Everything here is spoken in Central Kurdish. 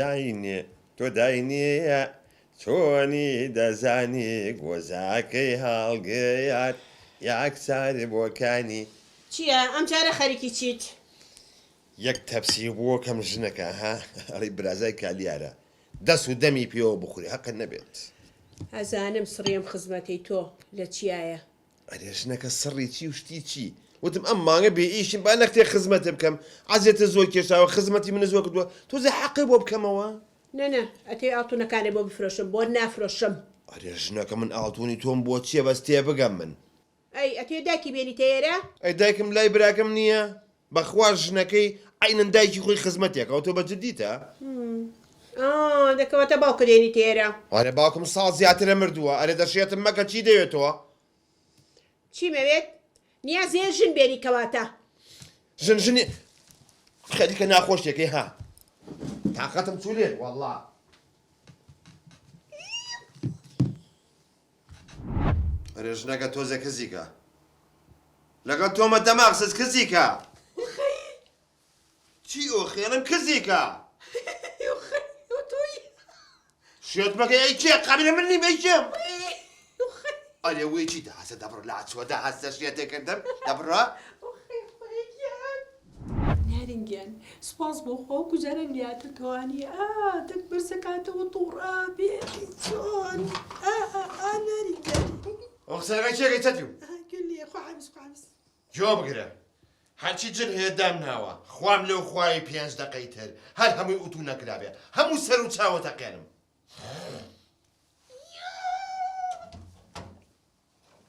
داینێ تۆ داینێ چۆنی دەزانی گۆزاکەی هەڵگەیات یاکسار بۆکانی. چیە ئەم جارە خەریکی چیت؟ یەک تەپسی بۆکەم ژنەکە ها ئەڵێی برازای کالیارە دەس و دەمی پێوە بخورێ هەقت نەبێت. ئەزانم سڕی ئەم خزمەتەی تۆ لە چیایە. ئەرێ ژنەکە سڕی چی و شتی چی؟ وتم ئەم مانگە بێ ئیشم با نەختێ خزمەتت بکەم عەزێتت زۆر کێشاوە خزمەتی منت زۆر کردووە تۆزێ حەقێ بۆ بکەمەوە. نا نا ئەتەوێ ئاڵتونەکانت بۆ بفرۆشم بۆت نافرۆشم. ئەرێ ژنەکە من ئاڵتونی تۆم بۆ چیە بەس تێبگەم من. ئەی ئەتەوێ دایکی بێنیتە ئێرە؟ ئەی دایکم لای براکەم نیە؟ بەخوا ژنەکەی عەینەن دایکی خۆی خزمەتێکە ئەوە تۆ بە جدیتە؟ ئا دە کەواتە باوکت دێنیتە ئێرە. ئەرێ باوکم ساڵ زیاترە مردووە ئەرێ دەشێتم مەکە چی دەوێت تۆ؟ چیم ئەوێت؟ نیاز هەیە ژن بێنی کەواتە. ژن ژنی خەریکە ناخۆشیەکەی ها تاقەتم چوو لێت وەڵا. ئەرێ ژنەکە تۆزێ کزیکە لەگەڵ تۆمە دەماغ سز کزیکە چی ئۆخێنم کزیکە شێت مەکە ئەی کێ قابلە من نیم ئەی کێم ئەرێ وەی چی دەهەسە دەبڕ لە چوە دەهەسە شێتێ کردم دەبڕە نارین گیان سوپاس بۆ خوا وەکو جاران لیاتە توانی ئا دەنگ بەرزەکاتەوە توڕە بێ چۆن ئا ئا ئا نارین گیان. ئەو قسەکە کێ چەتیو؟ گوێ لێ خواحافیز خواحافیز. گوێ بگرە هەرچی جل هەیە دامناوە خوام لەو خوای پێنج دەقەی تر هەر هەمووی ئوتو نەکرابێ هەموو سەر و چاوت ئەقێنم.